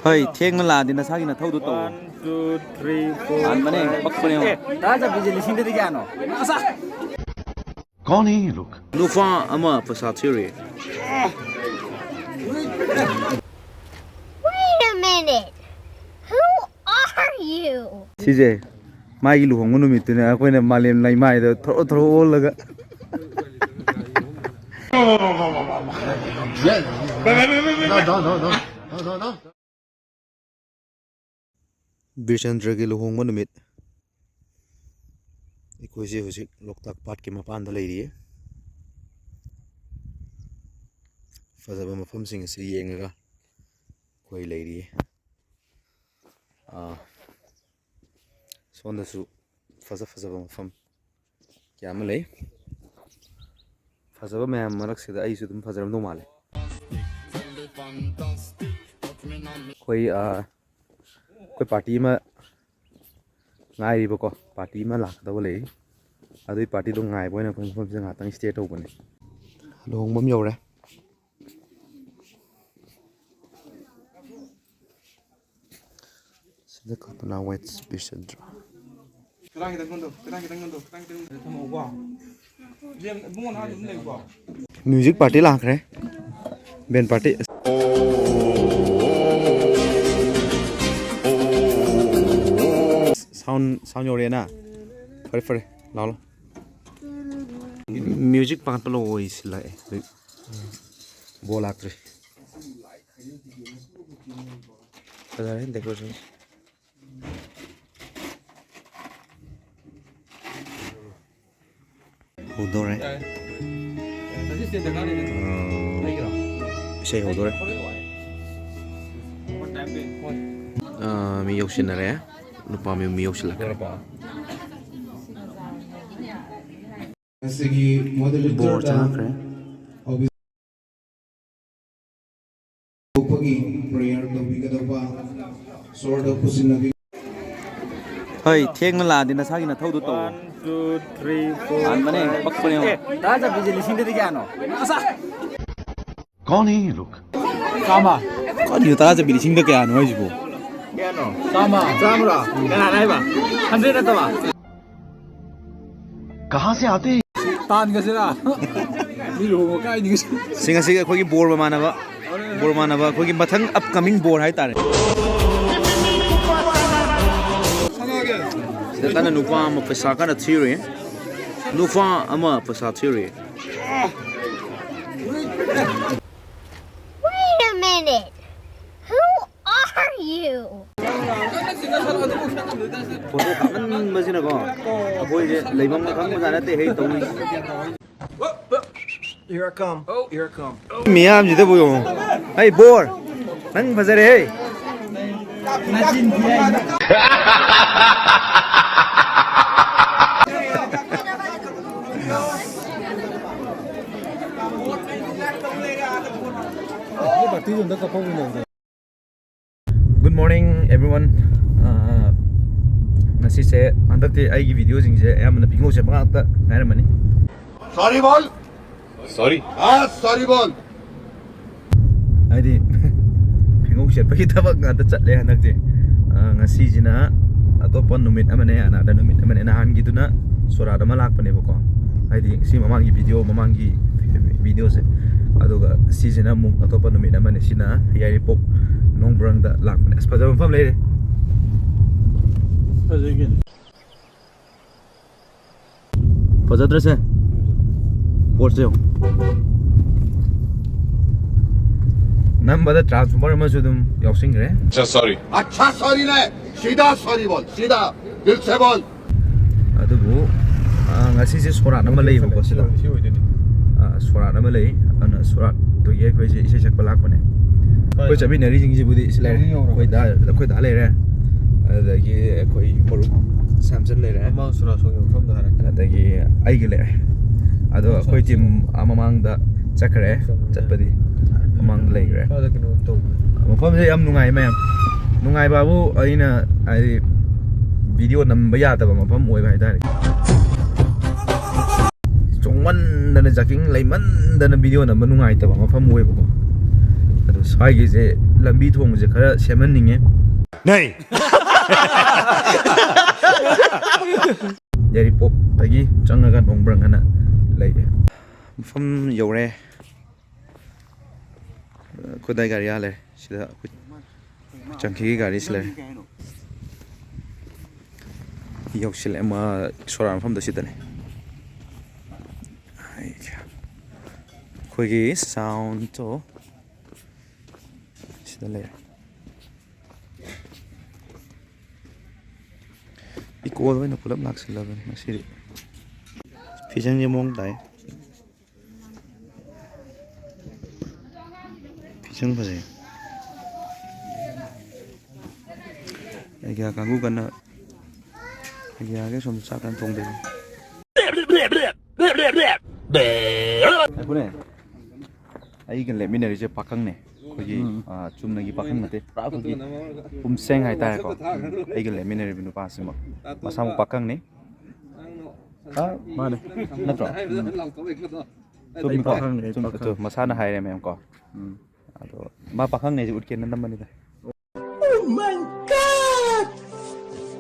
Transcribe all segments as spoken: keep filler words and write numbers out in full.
ꯍꯣꯏ, ꯊꯦꯡꯅ ꯂꯥꯛꯑꯗꯤ ꯅꯁꯥꯒꯤ ꯅꯊꯧꯗꯣ ꯇꯧ꯫ One, two, three, four, ꯍꯥꯟꯕꯅꯦ, five, ꯄꯛꯄꯅꯦ꯫ Six. ꯑꯦ, ꯇꯔꯥ ꯆꯠꯄꯤꯁꯦ ꯂꯤꯁꯤꯡꯗꯗꯤ ꯀꯌꯥꯅꯣ? ꯑꯁ! कौन है ये लोग? ꯅꯨꯄꯥ ꯑꯃ ꯄꯩꯁꯥ ꯊꯤꯔꯤ꯫ Wait a minute. Who are you? ꯁꯤꯁꯦ ꯃꯥꯒꯤ ꯂꯨꯍꯣꯡꯕ ꯅꯨꯃꯤꯠꯇꯨꯅꯦ, ꯑꯩꯈꯣꯏꯅ ꯃꯥꯂꯦꯝ ꯂꯩꯃꯥꯏꯗ ꯊꯣꯔꯣ ꯊꯣꯔꯣ ꯑꯣꯜꯂꯒ꯫ No, no, no, no, no, no, no, no. ꯕꯤꯔꯆꯟꯗ꯭ꯔꯒꯤ ꯂꯨꯍꯣꯡꯕ ꯅꯨꯃꯤꯠ꯫ ꯑꯩꯈꯣꯏꯁꯦ ꯍꯧꯖꯤꯛ ꯂꯣꯛꯇꯥꯛ ꯄꯥꯠꯀꯤ ꯃꯄꯥꯟꯗ ꯂꯩꯔꯤꯌꯦ꯫ ꯐꯖꯕ ꯃꯐꯝꯁꯤꯡ ꯑꯁꯤ ꯌꯦꯡꯉꯒ ꯑꯩꯈꯣꯏ ꯂꯩꯔꯤꯌꯦ꯫ ꯑꯥ, ꯁꯣꯝꯗꯁꯨ ꯐꯖ ꯐꯖꯕ ꯃꯐꯝ ꯀꯌꯥ ꯑꯃ ꯂꯩ꯫ ꯐꯖꯕ ꯃꯌꯥꯝ ꯃꯔꯛꯁꯤꯗ ꯑꯩꯁꯨ ꯑꯗꯨꯝ ꯐꯖꯔꯝꯗꯧ ꯃꯥꯜꯂꯦ꯫ ꯑꯩꯈꯣꯏ, ꯑꯥ, ꯑꯩꯈꯣꯏ ꯄꯥꯔꯇꯤ ꯑꯃ ꯉꯥꯏꯔꯤꯕꯀꯣ, ꯄꯥꯔꯇꯤ ꯑꯃ ꯂꯥꯛꯀꯗꯕ ꯂꯩ꯫ ꯑꯗꯨꯒꯤ ꯄꯥꯔꯇꯤꯗꯣ ꯉꯥꯏꯕ ꯑꯣꯏꯅ ꯑꯩꯈꯣꯏ ꯃꯐꯝꯁꯤꯗ ꯉꯥꯏꯍꯥꯛꯇꯪ ꯁ꯭ꯇꯦ ꯇꯧꯕꯅꯦ꯫ ꯂꯨꯍꯣꯡꯕ ꯑꯃ ꯌꯧꯔꯦ꯫ ꯁꯤꯗ ꯀꯜꯄꯅꯥ ꯋꯦꯠꯁ ꯕꯤꯔꯆꯟꯗ꯭ꯔ꯫ ꯈꯤꯇꯪ ꯈꯤꯇꯪ ꯀꯣꯟꯗꯣ, ꯈꯤꯇꯪ ꯈꯤꯇꯪ ꯀꯣꯟꯗꯣ, ꯈꯤꯇꯪ ꯈꯤꯇꯪ ꯀꯣꯟꯗꯣ꯫ ꯊꯝꯃꯛꯎꯀꯣ꯫ ꯏꯕꯦꯝ, ꯏꯕꯨꯡꯉꯣ ꯅꯍꯥꯟ ꯑꯗꯨꯝ ꯂꯩꯀꯣ꯫ ꯃ꯭ꯌꯨꯖꯤꯛ ꯄꯥꯔꯇꯤ ꯂꯥꯛꯈ꯭ꯔꯦ꯫ Band party. ꯁꯥꯎꯟ, ꯁꯥꯎꯟ ꯌꯧꯔꯛꯑꯦꯅ? ꯐꯔꯦ, ꯐꯔꯦ, ꯂꯥꯛꯑꯣ, ꯂꯥꯛꯑꯣ꯫ ꯃ꯭ꯌꯨꯖꯤꯛ ꯄꯥꯈꯠꯄ ꯂꯣꯏꯁꯤꯜꯂꯛꯑꯦ꯫ ꯕꯣ ꯂꯥꯛꯇ꯭ꯔꯤ꯫ ꯐꯖꯔꯦ ꯗꯦꯀꯣꯔꯦꯁꯟ꯫ ꯍꯧꯗꯣꯔꯦ꯫ ꯑꯥ, ꯏꯁꯩ ꯍꯧꯗꯣꯔꯦ꯫ ꯑꯥ, ꯃꯤ ꯌꯧꯁꯤꯟꯅꯔꯦ꯫ ꯅꯨꯄꯥ ꯃꯌꯨꯝ ꯃꯤ ꯌꯧꯁꯤꯜꯂꯛꯈ꯭ꯔꯦ꯫ ꯉꯁꯤꯒꯤ ꯕꯣꯔ ꯃꯣꯗꯦꯔꯦꯇꯔꯗ ꯆꯪꯉꯛꯈ꯭ꯔꯦ꯫ ꯊꯣꯛꯄꯒꯤ ꯄ꯭ꯔꯦꯌꯔ ꯇꯧꯕꯤꯒꯗꯧꯕ ꯁꯣꯔꯗ ꯄꯨꯁꯤꯟꯅꯕꯤ꯫ ꯍꯣꯏ, ꯊꯦꯡꯅ ꯂꯥꯛꯑꯗꯤ ꯅꯁꯥꯒꯤ ꯅꯊꯧꯗꯣ ꯇꯧ꯫ One, two, three, four, ꯍꯥꯟꯕꯅꯦ, five, ꯄꯛꯄꯅꯦ꯫ Six. ꯑꯦ, ꯇꯔꯥ ꯆꯠꯄꯤꯁꯦ ꯂꯤꯁꯤꯡꯗꯗꯤ ꯀꯌꯥꯅꯣ? ꯑꯁ! कौन है ये लोग? ꯆꯥꯝꯃ꯫ ꯀꯔꯤꯅꯣ ꯇꯔꯥ ꯆꯠꯄꯤ ꯂꯤꯁꯤꯡꯗ ꯀꯌꯥꯅꯣ ꯍꯥꯏꯁꯤꯕꯣ? ꯀꯌꯥꯅꯣ? ꯆꯥꯝꯃ꯫ ꯆꯥꯝꯃꯔꯣ? ꯀꯅꯥꯅ ꯍꯥꯏꯕ? ꯍꯟꯗ꯭ꯔꯦꯠ ꯅꯠꯇꯕ? ꯀꯍꯥ ꯁꯦ ꯑꯥꯇꯦ? ꯇꯥꯟꯒꯁꯤꯔꯥ? ꯃꯤ ꯂꯨꯍꯣꯡꯕ ꯀꯥꯏꯅꯤ ꯉꯁꯤ꯫ ꯁꯤ ꯉꯁꯤꯒꯤ ꯑꯩꯈꯣꯏꯒꯤ ꯕꯣꯔ ꯃꯃꯥꯟꯅꯕ, ꯕꯣꯔ ꯃꯃꯥꯟꯅꯕ ꯑꯩꯈꯣꯏꯒꯤ ꯃꯊꯪ ꯑꯞꯀꯃꯤꯡ ꯕꯣꯔ ꯍꯥꯏꯇꯥꯔꯦ꯫ ꯁꯤꯗ ꯀꯟꯅ ꯅꯨꯄꯥ ꯑꯃ ꯄꯩꯁꯥ ꯀꯟꯅ ꯊꯤꯔꯤ꯫ ꯅꯨꯄꯥ ꯑꯃ ꯄꯩꯁꯥ ꯊꯤꯔꯤ꯫ Wait a minute. Who are you? Photo ꯀꯥꯞꯃꯟꯕꯁꯤꯅꯀꯣ ꯑꯩꯈꯣꯏꯁꯦ ꯂꯩꯐꯝ ꯈꯪꯕꯖꯥꯠ ꯅꯠꯇꯦ꯫ ꯍꯦ, ꯇꯧꯔꯤꯁꯦ꯫ Here I come. Here I come. ꯃꯤꯌꯥꯝꯁꯤꯗꯕꯨ ꯌꯦꯡꯉꯣ꯫ ꯍꯩ ꯕꯣꯔ, ꯅꯪ ꯐꯖꯔꯦ ꯍꯦ꯫ Good morning everyone. ꯑꯥ, ꯉꯁꯤꯁꯦ, ꯍꯟꯗꯛꯇꯤ ꯑꯩꯒꯤ ꯚꯤꯗꯤꯑꯣꯁꯤꯡꯁꯦ ꯑꯌꯥꯝꯕꯅ ꯄꯤꯉꯧ ꯁꯦꯠꯄ ꯉꯥꯛꯇ ꯉꯥꯏꯔꯝꯃꯅꯤ꯫ Sorry ꯕꯣꯜ꯫ Sorry. ꯍꯥ, sorry ꯕꯣꯜ꯫ ꯍꯥꯏꯗꯤ ꯐꯤꯉꯧ ꯁꯦꯠꯄꯒꯤ ꯊꯕꯛ ꯉꯥꯛꯇ ꯆꯠꯂꯦ ꯍꯟꯗꯛꯇꯤ꯫ ꯑꯥ, ꯉꯁꯤꯁꯤꯅ ꯑꯇꯣꯞꯄ ꯅꯨꯃꯤꯠ ꯑꯃꯅꯦ, ꯑꯅꯥꯗ ꯅꯨꯃꯤꯠ ꯑꯃꯅꯦ꯫ ꯅꯍꯥꯟꯒꯤꯗꯨꯅ ꯁꯣꯔꯥꯠ ꯑꯃ ꯂꯥꯛꯄꯅꯦꯕꯀꯣ, ꯍꯥꯏꯗꯤ ꯁꯤ ꯃꯃꯥꯡꯒꯤ ꯚꯤꯗꯤꯑꯣ, ꯃꯃꯥꯡꯒꯤ ꯚꯤꯗꯤꯑꯣꯁꯦ꯫ ꯑꯗꯨꯒ ꯁꯤꯁꯤꯅ ꯑꯃꯨꯛ ꯑꯇꯣꯞꯄ ꯅꯨꯃꯤꯠ ꯑꯃꯅꯦ꯫ ꯁꯤꯅ ꯌꯥꯏꯔꯤꯄꯣꯛ ꯅꯣꯡꯕ꯭ꯔꯪꯗ ꯂꯥꯛꯄꯅꯦ꯫ ꯑꯁ, ꯐꯖꯕ ꯃꯐꯝ ꯂꯩꯔꯦ꯫ ꯐꯖꯩ ꯀꯩꯅꯣ꯫ ꯐꯖꯗ꯭ꯔꯁꯦ? ꯄꯣꯠꯁꯦ ꯌꯦꯡꯉꯣ꯫ ꯅꯝꯕꯗ ꯇ꯭ꯔꯥꯟꯁꯐꯣꯔꯃꯔ ꯑꯃꯁꯨ ꯑꯗꯨꯝ ꯌꯥꯎꯁꯤꯟꯈ꯭ꯔꯦ꯫ अच्छा, sorry. अच्छा, sorry नहीं, सीधा sorry बोल, सीधा, दिल से बोल. ꯑꯗꯨꯕꯨ, ꯑ, ꯉꯁꯤꯁꯦ ꯁꯣꯔꯥꯠ ꯑꯃ ꯂꯩꯌꯦꯕꯀꯣ ꯁꯤꯗ꯫ ꯁꯤ ꯑꯣꯏꯗꯣꯏꯅꯤ꯫ ꯑ, ꯁꯣꯔꯥꯠ ꯑꯃ ꯂꯩ꯫ ꯑꯗꯨꯅ ꯁꯣꯔꯥꯠꯇꯨꯒꯤ ꯑꯩꯈꯣꯏꯁꯦ ꯏꯁꯩ ꯁꯛꯄ ꯂꯥꯛꯄꯅꯦ꯫ ꯑꯩꯈꯣꯏ ꯆꯠꯃꯤꯟꯅꯔꯤꯁꯤꯡꯁꯤꯕꯨꯗꯤ ꯁꯤ ꯂꯩꯔꯦ꯫ ꯌꯧꯔꯕ? ꯑꯩꯈꯣꯏ ꯗꯥ, ꯑꯩꯈꯣꯏ ꯗꯥ ꯂꯩꯔꯦ꯫ ꯑꯗꯨꯗꯒꯤ ꯑꯩꯈꯣꯏ ꯃꯔꯨꯞ ꯁꯦꯝꯁꯟ ꯂꯩꯔꯦ꯫ ꯃꯃꯥꯡ ꯁꯣꯔꯥꯠ ꯁꯣꯡꯒꯤ ꯃꯐꯝꯗꯣ ꯍꯥꯏꯔꯛꯀꯦ꯫ ꯑꯗꯒꯤ ꯑꯩꯒꯤ ꯂꯩꯔꯦ꯫ ꯑꯗꯣ ꯑꯩꯈꯣꯏ ꯇꯤꯝ, ꯑ, ꯃꯃꯥꯡꯗ ꯆꯠꯈ꯭ꯔꯦ꯫ ꯆꯠꯄꯗꯤ ꯃꯃꯥꯡꯗ ꯂꯩꯈ꯭ꯔꯦ꯫ ꯑꯗ ꯀꯩꯅꯣ ꯇꯧꯕꯅꯦ꯫ ꯃꯐꯝꯁꯦ ꯌꯥꯝ ꯅꯨꯡꯉꯥꯏ ꯃꯌꯥꯝ꯫ ꯅꯨꯡꯉꯥꯏꯕꯕꯨ ꯑꯩꯅ ꯍꯥꯏꯗꯤ ꯚꯤꯗꯤꯑꯣ ꯅꯝꯕ ꯌꯥꯗꯕ ꯃꯐꯝ ꯑꯣꯏꯕ ꯍꯥꯏꯇꯥꯔꯦ꯫ ꯆꯣꯡꯃꯟꯗꯅ, ꯖꯥꯀꯤꯡ ꯂꯩꯃꯟꯗꯅ ꯚꯤꯗꯤꯑꯣ ꯅꯝꯕ ꯅꯨꯡꯉꯥꯏꯇꯕ ꯃꯐꯝ ꯑꯣꯏꯕꯀꯣ꯫ ꯑꯗꯣ ꯁ꯭ꯋꯥꯏꯒꯤꯁꯦ ꯂꯝꯕꯤ ꯊꯣꯡꯁꯦ ꯈꯔ ꯁꯦꯝꯍꯟꯅꯤꯡꯉꯦ꯫ ꯅꯩ! ꯌꯥꯏꯔꯤꯄꯣꯛꯇꯒꯤ ꯆꯪꯉꯒ ꯅꯣꯡꯕ꯭ꯔꯪ ꯑꯅ ꯂꯩꯌꯦ꯫ ꯃꯐꯝ ꯌꯧꯔꯦ꯫ ꯈꯨꯗꯥꯏ ꯒꯥꯔꯤ ꯑꯥ ꯂꯩꯔꯦ꯫ ꯁꯤꯗ ꯑꯩꯈꯣꯏ ꯆꯪꯈꯤꯒꯤ ꯒꯥꯔꯤꯁꯤ ꯂꯩꯔꯦ꯫ ꯌꯧꯁꯤꯜꯂꯛꯑꯦ꯫ ꯃꯥ ꯁꯣꯔꯥ ꯃꯐꯝꯗ ꯁꯤꯗꯅꯦ꯫ ꯑꯩꯈꯣꯏꯒꯤ ꯁꯥꯎꯟꯗꯣ ꯁꯤꯗ ꯂꯩꯔꯦ꯫ ꯏꯀꯣꯗ ꯑꯣꯏꯅ ꯄꯨꯂꯞ ꯂꯥꯛꯁꯤꯜꯂꯕꯅꯤ ꯉꯁꯤꯗꯤ꯫ ꯐꯤꯖꯪꯁꯦ ꯃꯑꯣꯡ ꯇꯥꯏ꯫ ꯐꯤꯖꯪ ꯐꯖꯩ꯫ ꯑꯩꯒꯤꯌꯥ ꯀꯥꯡꯕꯨ ꯀꯟꯅ, ꯑꯩꯒꯤꯌꯥꯒꯤ ꯁꯣꯝꯗ ꯆꯥꯛ ꯀꯟꯅ ꯊꯣꯡꯗꯣꯏꯅꯤ꯫ ꯉꯥꯏꯈꯣꯅꯦ꯫ ꯑꯩꯒ ꯂꯦꯞꯃꯤꯟꯅꯔꯤꯁꯦ ꯄꯥꯈꯪꯅꯦ꯫ ꯑꯩꯈꯣꯏꯒꯤ, ꯎꯝ꯫ ꯑ, ꯆꯨꯝꯅꯒꯤ ꯄꯥꯈꯪ ꯅꯠꯇꯦ, ꯄꯨꯔꯥ ꯑꯩꯈꯣꯏꯒꯤ ꯄꯨꯝꯁꯦꯡ ꯍꯥꯏꯇꯥꯔꯦꯀꯣ꯫ ꯑꯩꯒ ꯂꯦꯞꯃꯤꯟꯅꯔꯤꯕ ꯅꯨꯄꯥꯁꯤꯃ ꯃꯁꯥꯃꯛ ꯄꯥꯈꯪꯅꯤ꯫ ꯑ, ꯃꯥꯅꯦ꯫ ꯅꯠꯇ꯭ꯔꯣ? ꯎꯝ꯫ ꯆꯨꯝꯃꯤꯀꯣ? ꯄꯥꯈꯪꯅꯦ, ꯑꯩ ꯆꯨꯝ-, ꯄꯥꯈꯪ꯫ ꯆꯨꯝ-, ꯃꯁꯥꯅ ꯍꯥꯏꯔꯦ ꯃꯌꯥꯝ ꯀꯣ꯫ ꯎꯝ꯫ ꯑꯗꯣ ꯃꯥ ꯄꯥꯈꯪꯅꯦꯁꯦ ꯎꯠꯀꯦꯅ ꯅꯝꯕꯅꯤꯗ꯫ Oh my God!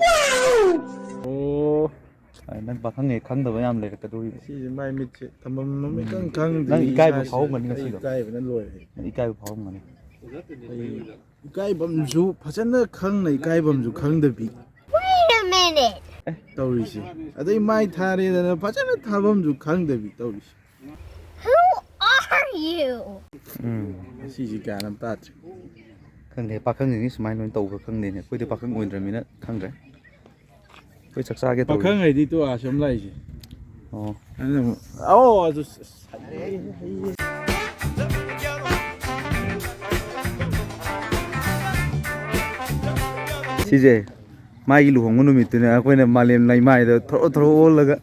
Wow! ꯑꯣ꯫ ꯑ, ꯅꯪ ꯄꯥꯈꯪꯅꯦ ꯈꯪꯗꯕ ꯌꯥꯝ ꯂꯩꯔꯛꯀꯗꯧꯔꯤꯕ꯫ ꯁꯤꯁꯦ ꯃꯥꯏ ꯃꯤꯠꯁꯦ ꯊꯝꯐꯝ ꯑꯃ ꯏꯀꯪ ꯈꯪꯗꯦ꯫ ꯅꯪ ꯏꯀꯥꯏꯕ ꯏꯁꯥꯁꯦ ꯐꯥꯎꯔꯝꯒꯅꯤ ꯑꯩ ꯉꯁꯤꯗꯣ꯫ ꯏꯀꯥꯏꯕꯅ ꯂꯣꯏꯔꯦ꯫ ꯅꯪ ꯏꯀꯥꯏꯕ ꯐꯥꯎꯔꯝꯒꯅꯤ꯫ ꯑꯩ ꯏꯀꯥꯏꯐꯝꯁꯨ ꯐꯖꯅ ꯈꯪꯅ ꯏꯀꯥꯏꯐꯝꯁꯨ ꯈꯪꯗꯕꯤ꯫ Wait a minute! ꯇꯧꯔꯤꯁꯦ꯫ ꯑꯗꯩ ꯃꯥꯏ ꯊꯥꯔꯦꯗꯅ ꯐꯖꯅ ꯊꯥꯐꯝꯁꯨ ꯈꯪꯗꯕꯤ ꯇꯧꯔꯤꯁꯦ꯫ Who are you? ꯎꯝ꯫ ꯁꯤꯁꯤ ꯒ꯭ꯌꯥꯟ ꯑꯃ ꯇꯥꯗ꯭ꯔꯦ꯫ ꯈꯪꯗꯦ, ꯄꯥꯈꯪꯁꯤꯡꯁꯤ ꯁꯨꯃꯥꯏꯅ ꯂꯣꯏꯅ ꯇꯧꯕ꯭ꯔꯥ ꯈꯪꯗꯦꯅꯦ꯫ ꯑꯩꯈꯣꯏꯗꯤ ꯄꯥꯈꯪ ꯑꯣꯏꯗ꯭ꯔꯃꯤꯅ ꯈꯪꯗ꯭ꯔꯦ꯫ ꯑꯩꯈꯣꯏ ꯆꯥꯛ ꯆꯥꯒꯦ ꯇꯧꯔꯤ꯫ ꯄꯥꯈꯪ ꯍꯥꯏꯗꯤ ꯇꯣ ꯑꯁꯣꯝ ꯂꯥꯛꯏꯁꯦ꯫ ꯑꯣ꯫ ꯑꯗꯨꯅ ꯑꯃꯨꯛ, ꯑꯧ, ꯑꯗꯨ ꯁ-, ꯁ-, ꯁꯤꯁꯦ ꯃꯥꯒꯤ ꯂꯨꯍꯣꯡꯕ ꯅꯨꯃꯤꯠꯇꯨꯅꯦ ꯑꯩꯈꯣꯏꯅ ꯃꯥꯂꯦꯝ ꯂꯩꯃꯥꯏꯗ ꯊꯣꯔꯣ ꯊꯣꯔꯣ ꯑꯣꯜꯂꯒ꯫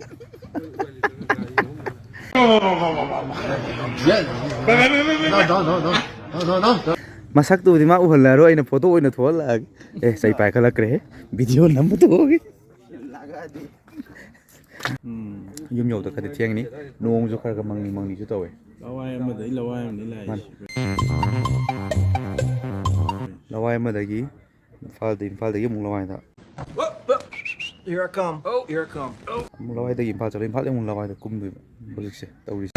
No, no, no, no, no, no, no, no. ꯃꯁꯛꯇꯨꯕꯨꯗꯤ ꯃꯥ ꯎꯍꯜꯂꯔꯣꯏ, ꯑꯩꯅ ꯐꯣꯇꯣ ꯑꯣꯏꯅ ꯊꯣꯛꯍꯜꯂꯛꯑꯒꯦ꯫ ꯑꯦ, ꯆꯩ ꯄꯥꯏꯈꯠꯂꯛꯈ꯭ꯔꯦꯍꯦ꯫ ꯚꯤꯗꯤꯑꯣ ꯅꯝꯕ ꯇꯣꯛꯑꯒꯦ꯫ ꯎꯝ꯫ ꯌꯨꯝ ꯌꯧꯗ ꯈꯔꯗꯤ ꯊꯦꯡꯅꯤ꯫ ꯅꯣꯡꯁꯨ ꯈꯔ ꯈꯔ ꯃꯪꯂꯤ ꯃꯪꯂꯤꯁꯨ ꯇꯧꯋꯦ꯫ ꯂꯋꯥꯏ ꯑꯃꯗꯒꯤ ꯂꯋꯥꯏ ꯑꯃꯗꯒꯤ ꯂꯥꯛꯏꯁꯦ꯫ ꯃꯥꯅꯤ꯫ ꯂꯋꯥꯏ ꯑꯃꯗꯒꯤ ꯏꯝꯐꯥꯜꯗ, ꯏꯝꯐꯥꯜꯗꯒꯤ ꯑꯃꯨꯛ ꯂꯋꯥꯏꯗ, Here I come. Oh, here I come. ꯑꯃꯨꯛ ꯂꯋꯥꯏꯗꯒꯤ ꯏꯝꯐꯥꯜ ꯆꯠꯂ, ꯏꯝꯐꯥꯜꯗꯒꯤ ꯑꯃꯨꯛ ꯂꯋꯥꯏꯗ ꯀꯨꯝꯗꯣꯏꯕ ꯍꯧꯖꯤꯛꯁꯦ ꯇꯧꯔꯤꯁꯦ꯫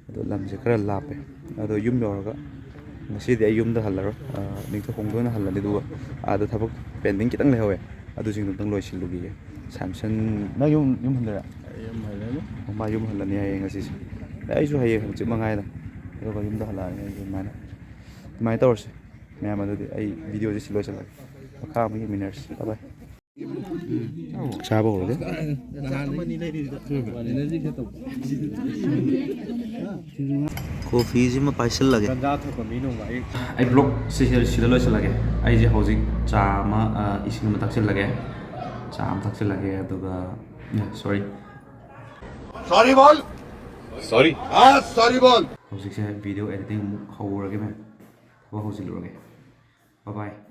ꯑꯗꯣ ꯂꯝꯁꯦ ꯈꯔ ꯂꯥꯞꯄꯦ꯫ ꯑꯗꯣ ꯌꯨꯝ ꯌꯧꯔꯒ, ꯉꯁꯤꯗꯤ ꯑꯩ ꯌꯨꯝꯗ ꯍꯜꯂꯔꯣꯏ, ꯑ, ꯅꯤꯡꯊꯧꯈꯣꯡꯗ ꯑꯣꯏꯅ ꯍꯜꯂꯅꯤ꯫ ꯑꯗꯨꯒ ꯑꯥꯗ ꯊꯕꯛ pending ꯈꯤꯇꯪ ꯂꯩꯍꯧꯋꯦ, ꯑꯗꯨꯁꯤꯡꯗꯣ ꯑꯝꯇꯪ ꯂꯣꯏꯁꯤꯜꯂꯨꯈꯤꯒꯦ꯫ ꯁꯦꯝꯁꯟ, ꯅꯪ ꯌꯨꯝ, ꯌꯨꯝ ꯍꯟꯗꯣꯏꯔꯥ? ꯑꯩ ꯌꯨꯝ ꯍꯜꯂꯅꯤ꯫ ꯑꯣ, ꯃꯥ ꯌꯨꯝ ꯍꯜꯂꯅꯤ ꯍꯥꯏꯌꯦ ꯉꯁꯤꯁꯦ꯫ ꯑꯩꯁꯨ ꯍꯌꯦꯡ ꯍꯪꯆꯤꯠ ꯃꯉꯥꯏꯗ, ꯑꯗꯨꯒ ꯌꯨꯝꯗ ꯍꯜꯂꯛꯑꯅꯤ ꯑꯩꯁꯨ꯫ ꯑꯗꯨꯃꯥꯏꯅ, ꯑꯗꯨꯃꯥꯏꯅ ꯇꯧꯔꯁꯦ ꯃꯌꯥꯝ꯫ ꯑꯗꯨꯗꯤ ꯑꯩ videoꯁꯦ ꯁꯤ ꯂꯣꯏꯁꯤꯜꯂꯒꯦ, ꯃꯈꯥ ꯑꯃꯨꯛ ꯌꯦꯡꯃꯤꯟꯅꯔꯁꯤ꯫ Bye bye. ꯆꯥꯕ ꯍꯧꯔꯒꯦ꯫ ꯅꯍꯥꯟꯗꯒꯤ energy ꯈꯔ ꯇꯧꯕ꯫ Coffeeꯁꯤꯃ ꯄꯥꯏꯁꯤꯜꯂꯒꯦ꯫ ꯒꯟꯖꯥ ꯊꯛꯄ ꯃꯤ ꯅꯣꯡꯃ ꯑꯌꯨꯛ꯫ ꯑꯩ vlogꯁꯦ ꯁꯤꯗ, ꯁꯤꯗ ꯂꯣꯏꯁꯤꯜꯂꯒꯦ꯫ ꯑꯩꯁꯦ ꯍꯧꯖꯤꯛ ꯆꯥ ꯑꯃ, ꯑ, ꯏꯁꯤꯡ ꯑꯃ ꯊꯛꯆꯤꯜꯂꯒꯦ꯫ ꯆꯥ ꯑꯃ ꯊꯛꯆꯤꯜꯂꯒꯦ, ꯑꯗꯨꯒ, sorry꯫ Sorry ꯕꯣꯜ꯫ Sorry꯫ ꯍꯥ, sorry ꯕꯣꯜ꯫ ꯍꯧꯖꯤꯛꯁꯦ video editing ꯑꯃꯨꯛ ꯍꯧꯔꯒꯦ ꯃꯦꯝ꯫ ꯊꯕꯛ ꯍꯧꯖꯤꯜꯂꯨꯔꯒꯦ꯫ Bye bye꯫